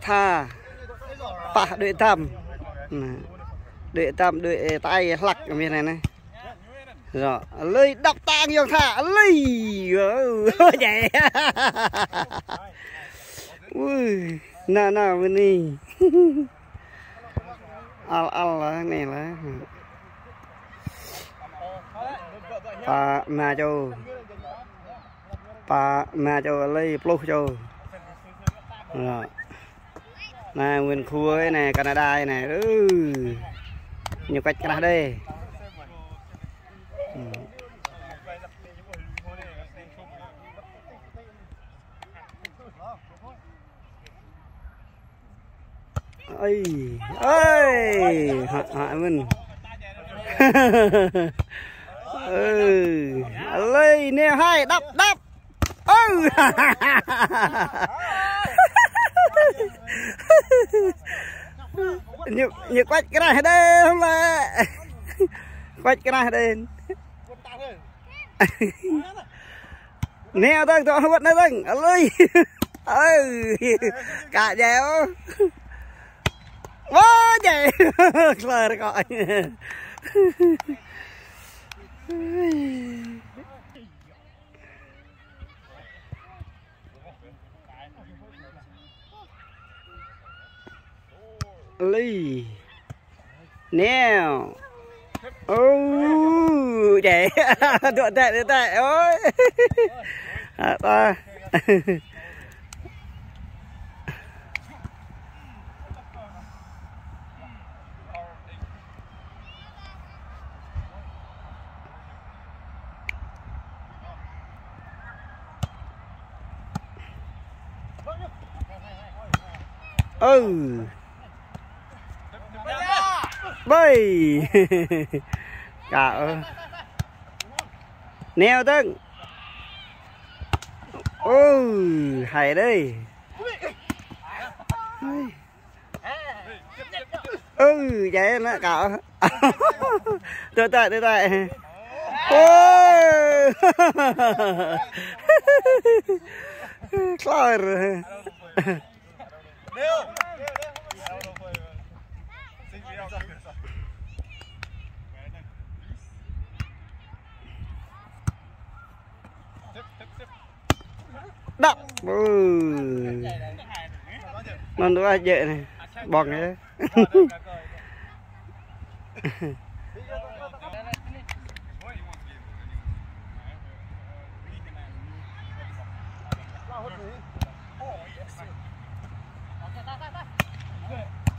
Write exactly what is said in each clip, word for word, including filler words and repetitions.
Tha. Pah đuaĭ tam. Nă. Đuaĭ tam, đuaĭ, ơ, tai hlăk mih anai nă. Rồi, lơi đăp tang yŏng tha, lơi. Ơ, jai. Ui, nă, nă, mơni. Al, al lah, anai lah. Pă ma čô. Pă ma čô, lơi pluh čô. Nă. Nă, Nguyễn Khua anai, Canada anai. Ư. Ñu kuač krah đơi. Ư. Ơi, ơi, hă, hă, mơ̆n. Ơ, lơi, neo hai, đăp, đăp. Ơ. Ñu, ñu kuač krah đơi, hơmă. Kuač krah đơi. Neo dơ̆ng, dŏ hơwơ̆t neo dơ̆ng. Alui. Ơ. Kă jai ôh. Wah, jai. Klơi kơ. Ly. Neo. Ô, jai. Dŏ tĕ, dŏ tĕ. Ôi. Hă ta. Ơ. Bai. Kă ơ. Neo dơ̆ng. Ơ, hai đơi. Ơ, jai nă kă. Tui tơi, tui tơi. Ơ. Klơi. Đăp. Ư. Anŭn dua jĕ anai. Ƀơ̆ng yơh.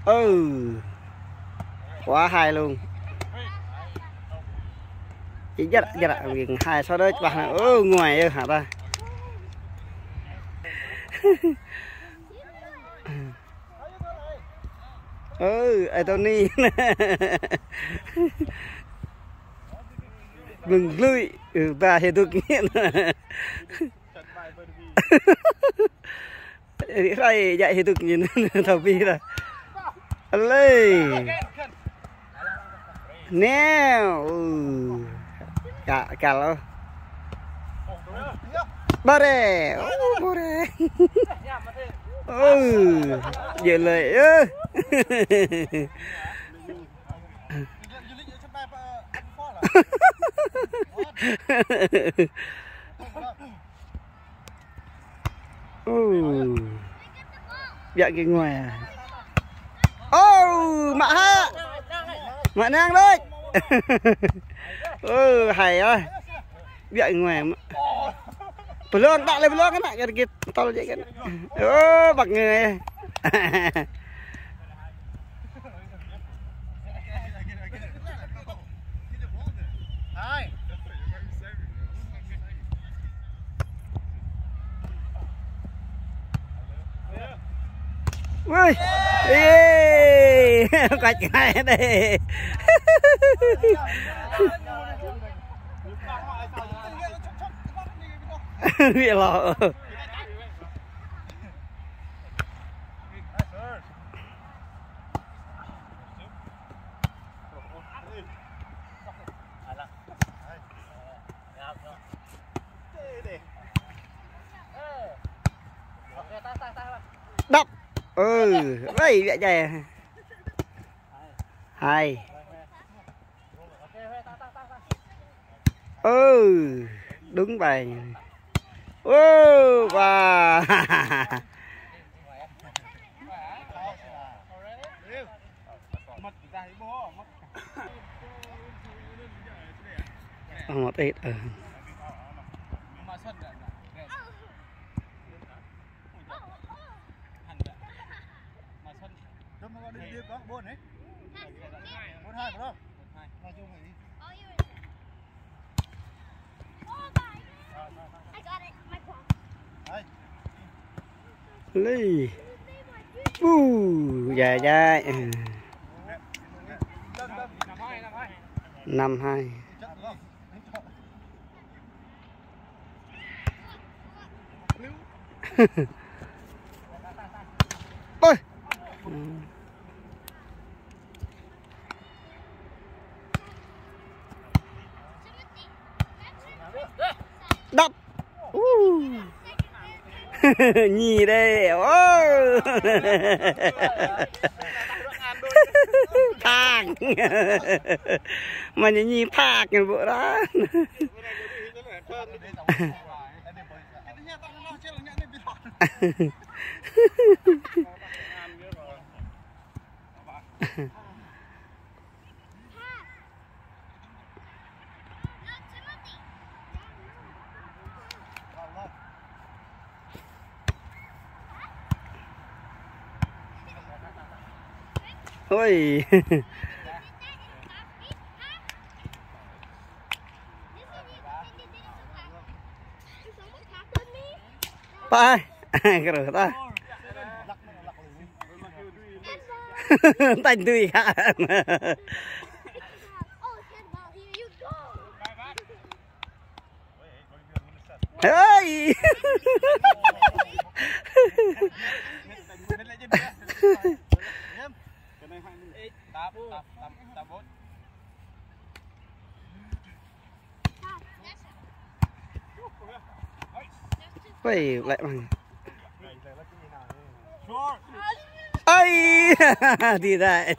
Ơ. Quá hay luôn. Chỉ jăk, jăk, hai số đó chụp nă. Ơ, ngoài ơ, hă ta. Ơ, ai tao ni. Mơ̆ng lui, ơ, ba hê duk ngin. Ri rai jăk hê duk ngin, thâo bi ta. Alê. Neo. Ư. Kă, kă lô. Ƀôrê. Ơ, ƀôrê. Ơ. Djơ̆ lơi. Ơ. Ơ. Biă kơ ngoài à. Ơ, mă hă. Mă năng đôč. Ơ, hay ơi. Biă kơ ngoài mă. Blŏng, đăk lĕ blŏng ană, kơ kơ tơl jĕ kơ ană. Ơ, băk người. Ui. Ê. Kuač krah đơi. Ƀiă lŏ. Đăp. Ừ, ơi, vẽ dây. Hay. Ừ, đúng bài. Ừ, wow. Ờ, một ít, ừ. Lì. Bu, dài dài. Năm hai. Ôi. Đập. Uh. Nhì đây. Ô. Phạt. Mà nhì, nhì phạt người bộ đó. Ôi. Bye. Kơ ta. Tañ tui hă. Hơi. Ôi, lại bằng. Ơi, thì đấy.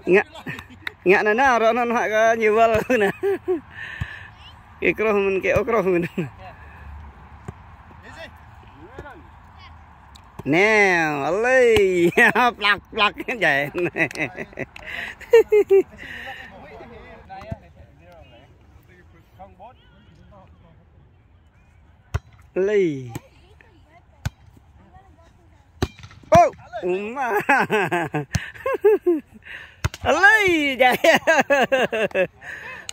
Ngă, ngă anŭn nă, rŏ anŭn hă kơ ñu wơl nă. Kơ krôh mơ̆n, kơ ôk krôh mơ̆n. Nè, alơi. Plăk, plăk, jai. Lì. Ô, uma. Lì, jai.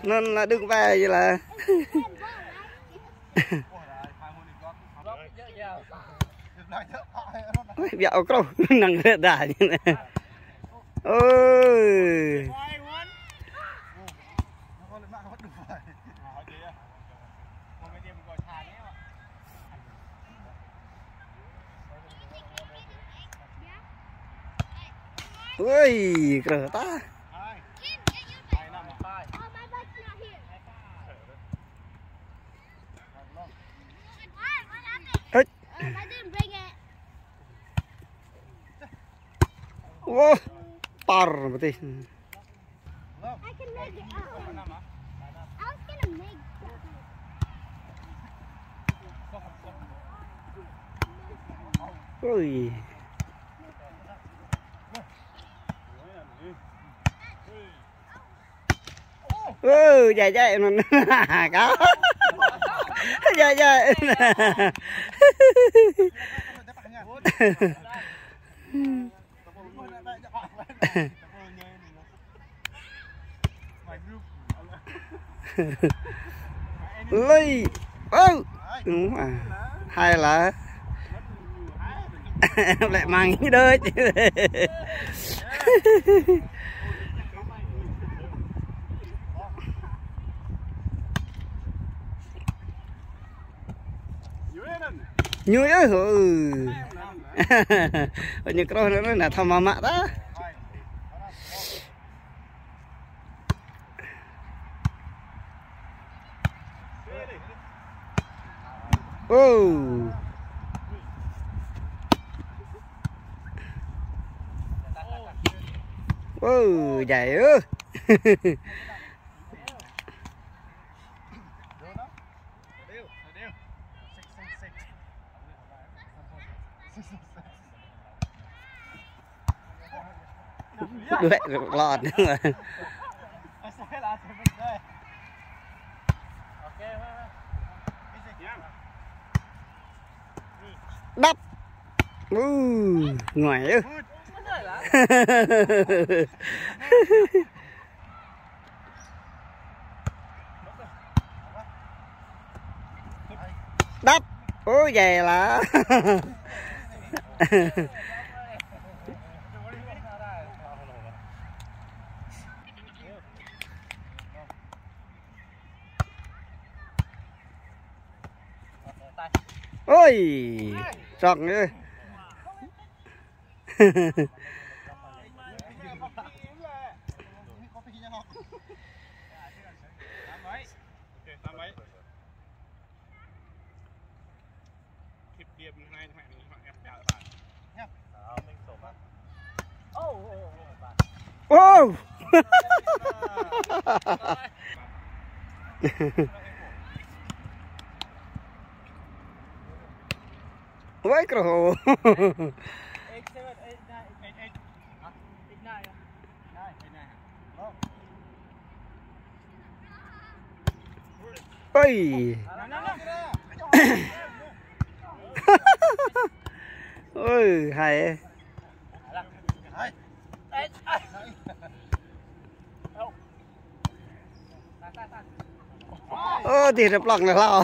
Anŭn là đừng về vậy là. Ôi, biă ôk krôh, năng rơđah. Ôi. Ui, krơh ta. Ơi. Wah, par berarti. I can make it out. I was gonna make something. Ui. Ơ, jai jai anŭn. Kâo. Jai jai. Lì. Ơ. Đúng à. Hay là. Lại mang cái đôi. Ñu ơi, ừ. Ñu krôh anŭn, anŭn, anŭn, thâo mă mă ta. Ô. Ô, djai ơ. Đuĕ lọt. Đắp. Ư, ngoài ư. Đắp. Ôi, dày lắm. Ôi, tròn ư. Ô! Ôi, kro. Ôi. Ôi, hay. Ô, tih rơplŏng lơ hlâo.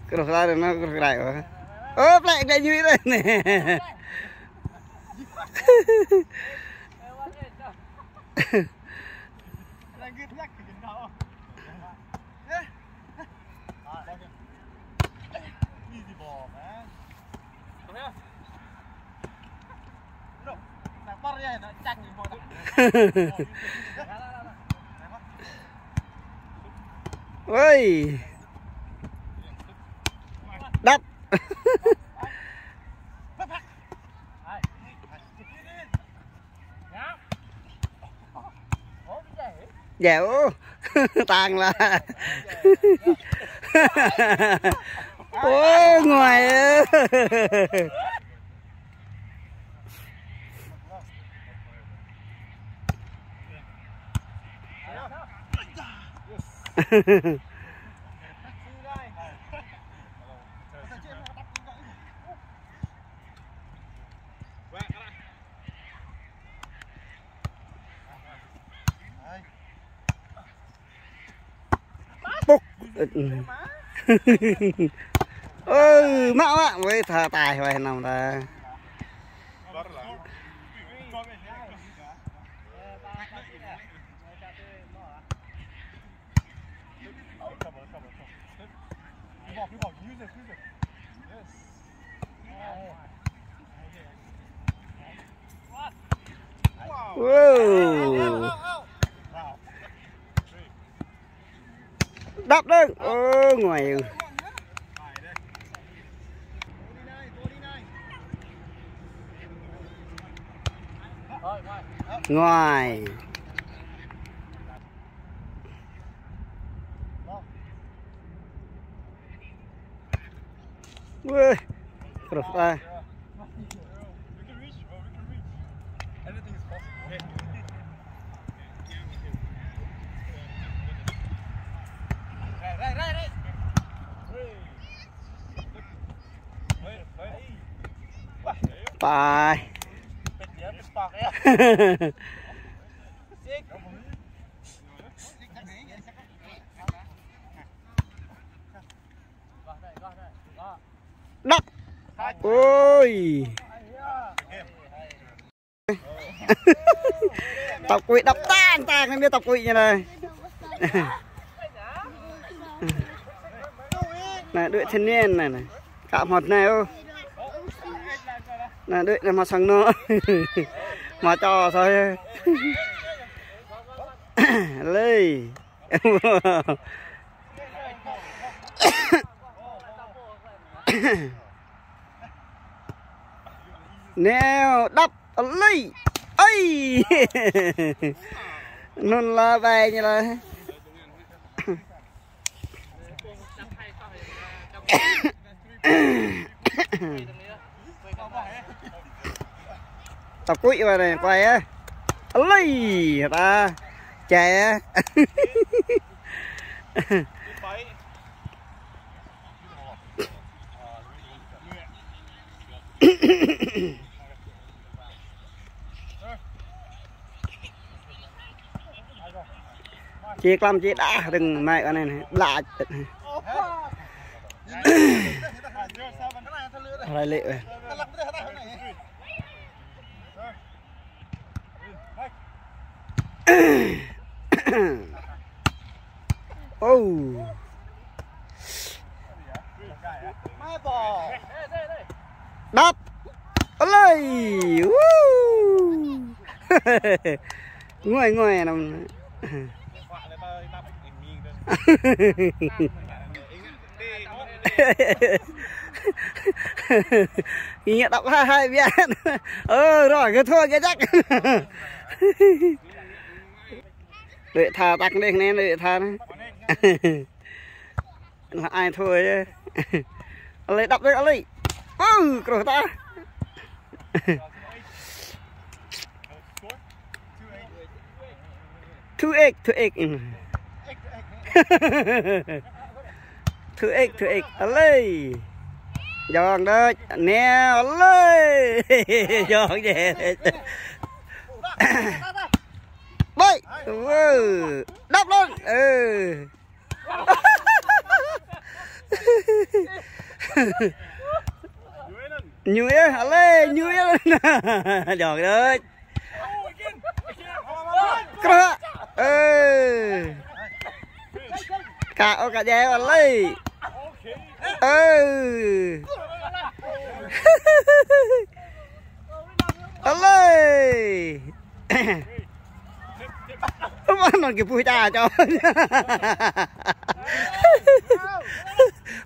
Kruh rai anŭn, kruh rai. Ô, plek đe ñui đe. Easy ball, man. Come here. Look, nă păr ia, nă căng ni bol. Ôi. Đắp. Dẻo. Tăng là. Ô, ngoài. Puk. Ơ, mă, mă, wơi, tha tai wơi năm ta. Wow. Đắp đơ̆ng. Ơ, ngoài. Ngoài. Wih, terus ah. Bye. Đắp. Ôi. Tộc quỷ đắp tan tan, không biết tộc quỷ như này. Này, đội thanh niên này, này. Cả một này, ô. Anai đuaĭ anai hmâo sang anŏ. Hmâo čô soh yơh. Lơi. Neo, đăp, lơi. Ơi. Anŭn lah ƀai ñu lah. Tao kuĭ ƀơi anai, kuai ah. Alơi, ta. Čai ah. Či klăm či đah, đơ̆ng mai kơ anai anai, ƀlă. Rai lĕ weh. Ô. Đăp. Alơi. Woo. Nguai nguai năm. Ñu đăp hai hai biă. Ơ, rồi, kơ thua kơ chắc. Đuaĭ tha tăk đeh anai, đuaĭ tha anai. Anai ai thua yơh. Alơi đăp đeh alơi. Ơ, kruh ta. Thu ĕk, thu ĕk. Thu ĕk, thu ĕk. Alơi. Jŏng đôč. Neo, alơi. Jŏng đôč. Ƀơi. Wơ. Đăp lŏn. Ơ. Ñu yơh, alơi, ñu yơh. Jŏng đôč. Kruh. Ơ. Ka ôh ka jai alơi. Ơ. Alơi. Mơ̆ anŭn kơ pui ča čô.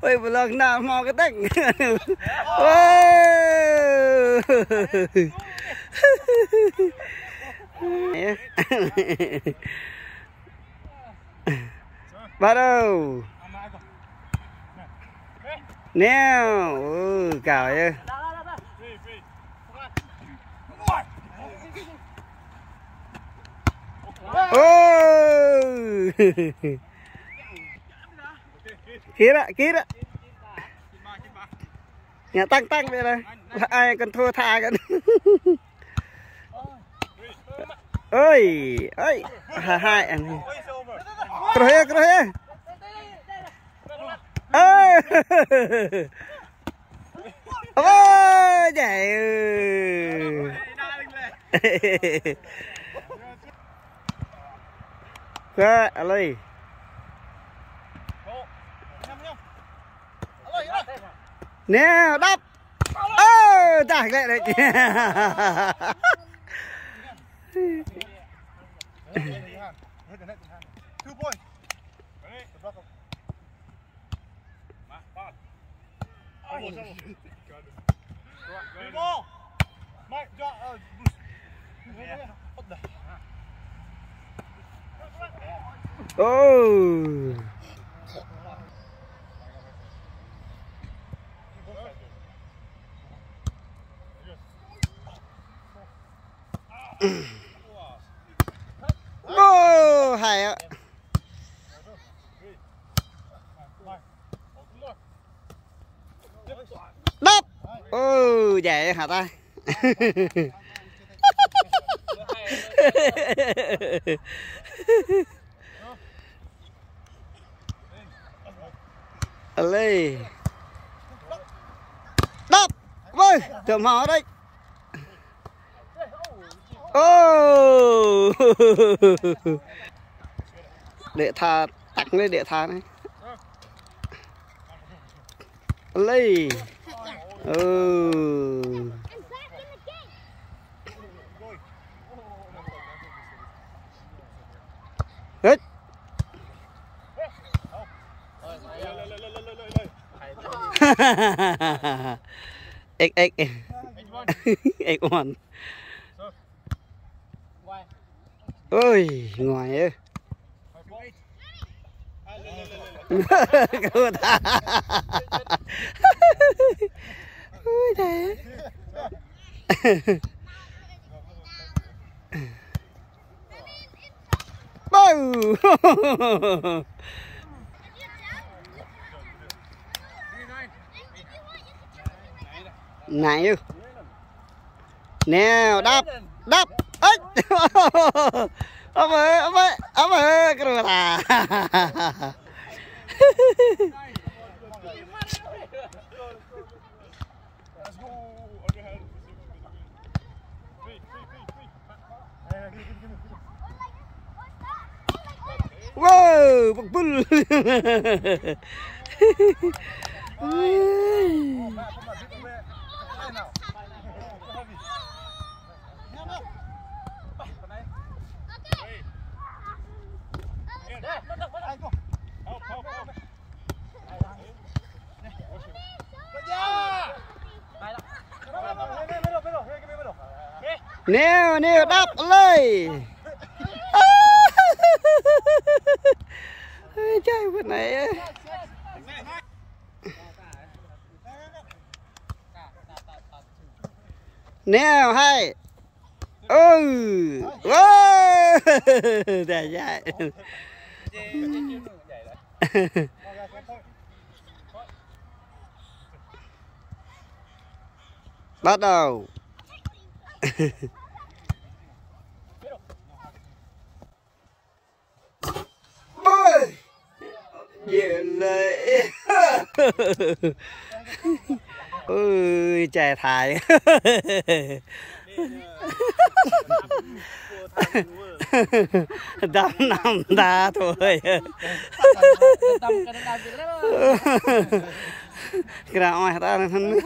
Ôi, ƀlŏng anŭn hmâo kơtĕng. Ơ. Bắt đầu. Neo. Ơ, kâo yơh. Ơ. Kira, kira. Ngă tăng tăng ƀiă anai. Ai kăn thua tha kăn. Ơi, ơi, hai hai anai. Kruh yơh, kruh yơh. Ơ. Ơ, djai. Kơ, alơi. Neo, đăp. Ơ, dah, glĕ đôč. Ơ. Ô, hay á. Đăp. Ô, djai hă ta. Alơi. Đăp. Ơi, tơm hao đôč. Ô. Đuaĭ tha, tăk anai đuaĭ tha anai. Alơi. Ơ. X X. X one. Ôi, ngoài ư. Ôi, trời. Bau. Nai ư. Neo, đáp, đáp. Ếch. Ơ, ơ, ơ, ơ, kru ta. Wow, băk bul. Neo, neo, đáp lơi. Ơ, trai bơnai. Neo, hai. Ơ. Wow. Đã dạy. Bắt đầu. Ôi! Dễ lệ. Ôi, trai Thái. Dăm năm ta thôi. Kra oai ta năn.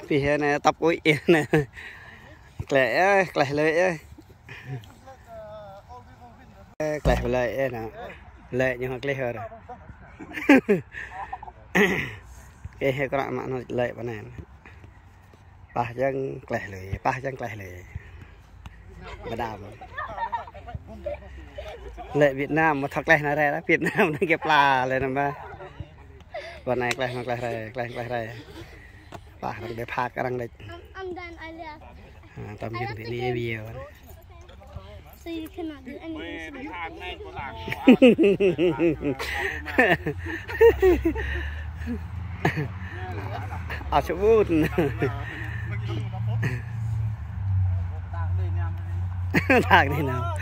Pih anai tăp ui anai. Kleh ơi, kleh lơi ơi. Kleh lơi ơi nă. Lơi ñu kleh ơi. Kơ hê kơ ră mă nă lơi pơ anai. Pah jăng kleh lơi, pah jăng kleh lơi. Bơdam. Lĕ Việt Nam mă thâo kleh nă rai, Việt Nam nă kơ pla lĕ nă mă. Pơ anai kleh nă kleh rai, kleh kleh rai. Pah arăng đe phak arăng đĕč. Ha, tăm jing tơ anai video. So you cannot do anything. Ơ, sơbut. Tang đi nă.